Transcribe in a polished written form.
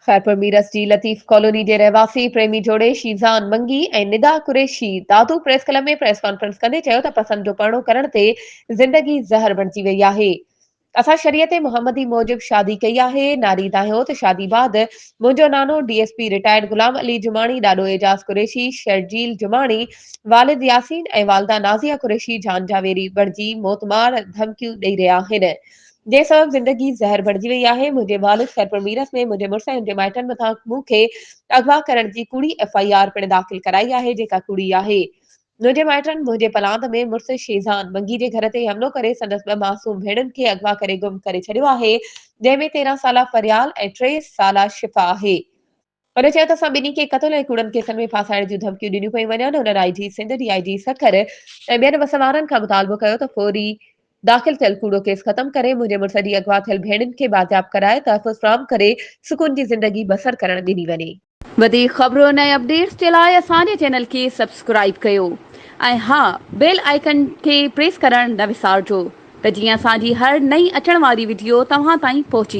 خيرپور ميرس جي لطيف ڪالوني جي رهواسي پريمي جوڙي Shizan Mangi ۽ Nida Qureshi Dadu press club ۾ press conference ڪندي چيو ته پسند جو پرڻو ڪرڻ تي زندگي زهر بڻجي وئي آهي اسان شريعت محمدي موجب شادي ڪئي آهي ناري دانهيو ته شادي بعد منهنجو نانو D S P retired Ghulam Ali Jamani ڏاڏو اعجاز قريشي شرجيل جماڻي والد ياسين ۽ والده نازيه قريشي جان جا ويري بڻجي موتمار ڌمڪيون ڏئي رهيا آهن جنهن سبب زندگي زهر بڻجي وئي آهي، منهنجي والد خيرپور ميرس ۾ منهنجي مڙس ۽ ان جي مائٽن مٿان مون کي اغوا ڪرڻ جي ڪوڙي ايف I R پڻ داخل ڪرائي آهي جيڪا ڪوڙي آهي. منهنجي مائٽن منهنجي پلاند ۾ مڙس شيزان منگي جي گهر تي حملو ڪري سندس ٻه معصوم ڀيڻن کي اغوا ڪري گم ڪري ڇڏيو آهي جنهن ۾ 13 سالا فريال ۽ ٽي سالا شفا آهي. هن چيو ته اسان ٻنهي کي قتل ۽ ڪوڙن ڪيسن ۾ ڦاسائڻ جون ڌمڪيون ڏنيون پيون وڃن. هنن I G Sindh, D I G Sukkur ۽ ٻين وس وارن کان مطالبو ڪيو ته فوري داخل ٿيل ڪوڙو ڪيس ختم ڪري منهنجي مڙس جي اغوا ٿيل ڀيڻين کي بازياب ڪرائي تحفظ فراهم ڪري سڪون جي زندگي بسر ڪرڻ ڏني وڃي. وڌيڪ خبرن ۽ اپڊيٽس جي لاء اسان جي چينل کي سبسڪرائيب ڪيو ۽ ها بيل آئيڪن کي پريس ڪرڻ نه وسارجو ته جيئن اسان جي هر نئين اچڻ واري وڊيو توهان تائين پهچي.